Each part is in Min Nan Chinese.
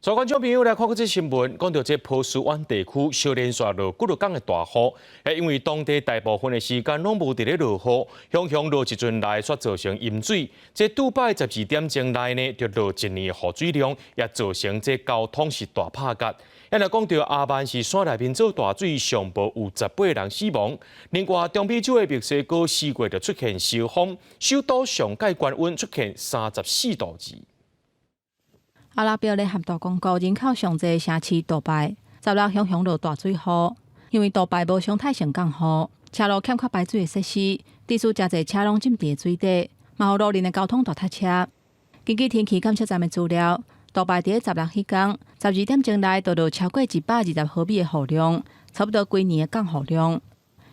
所以觀眾朋友來看過這新聞，講到這波斯灣地區小連續落幾落工的大雨，因為當地大部分的時間攏無佇咧落雨，雄雄落一陣來，煞造成淹水。這杜拜12點鐘內呢，就落一年的雨水量，也造成這交通是大拍結。若講到阿曼是山內面做大水，上無有18人死亡。另外，中美洲的墨西哥4月就出現燒風，首都上蓋高溫出現34.2度。阿拉伯聯合大公國人口上濟的城市杜拜，16雄雄落大水雨，因為杜拜無常態性降雨，車路欠缺排水的設施，致使誠濟車攏浸佇水底，嘛予路面的交通大塞車。根據天氣監測站的資料，杜拜佇16彼工12點鐘內就落超過120毫米的雨量，差不多規年的降雨量。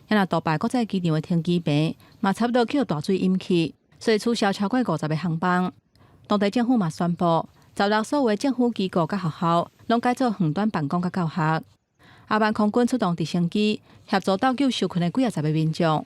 若杜拜國際機場的停機坪嘛，差不多去予大水淹去，所以取消超過50個航班。當地政府嘛宣布，16所有政府機構佮學校攏改做遠端辦公佮教學。阿曼空軍出動直升機協助鬥救受困的幾仔十个民眾。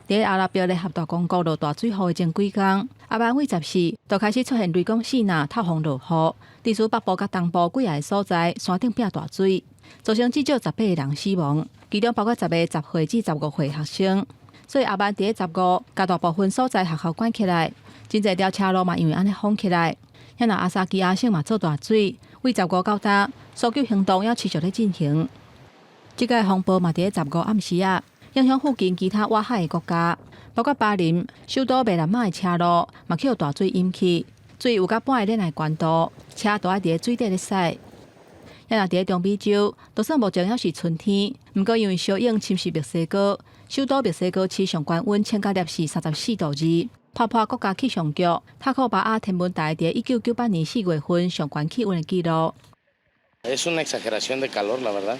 佇阿拉伯聯合大公國落大水雨的前幾工，阿曼為14就開始出現雷公四若透風落雨，致使北部佮東部幾仔个所在山頂變大水，造成至少18個人死亡，其中包括10個10歲至15歲學生。所以阿曼佇15共大部分所在學校關起來。真濟條車路嘛，因為按呢封起來。遐若阿薩基亞省嘛做大水，為15到今，搜救行動猶持續咧進行。這個風暴嘛，佇15暗時仔，影響附近其他外海的國家，包括巴林首都馬南瑪的車路嘛去予大水淹去，水有較半个禮的懸度，車都愛佇水底咧駛。遐若佇中美洲，就算目前猶是春天，毋過因為燒湧侵襲墨西哥，首都墨西哥市上懸溫衝到攝氏34.2度。拍破國家氣象局塔庫巴亞天文台佇1998年4月份上懸氣溫的紀錄。 Es una exageración de calor, la verdad.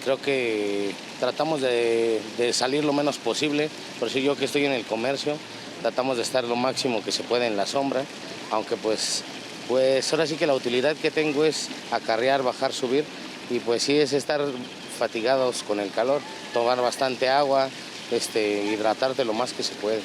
Creo que tratamos de salir lo menos posible. Por eso yo que estoy en el comercio, tratamos de estar lo máximo que se puede en la sombra, aunque pues ahora sí que la utilidad que tengo es acarrear, bajar, subir, y pues sí es estar fatigados con el calor, tomar bastante agua, hidratarte lo más que se puede.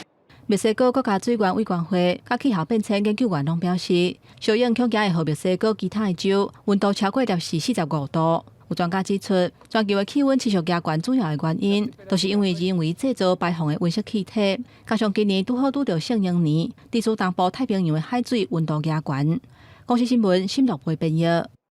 墨西哥國家水源委員會佮氣候變遷研究員攏表示，燒湧恐驚會予墨西哥其他的州溫度超過攝氏45度。有專家指出，全球的氣溫持續加懸，主要的原因，就是因為人為製造排放的溫室氣體，加上今年拄好拄著聖嬰年，致使東部太平洋的海水溫度加懸。公視新聞，新樂貝編譯。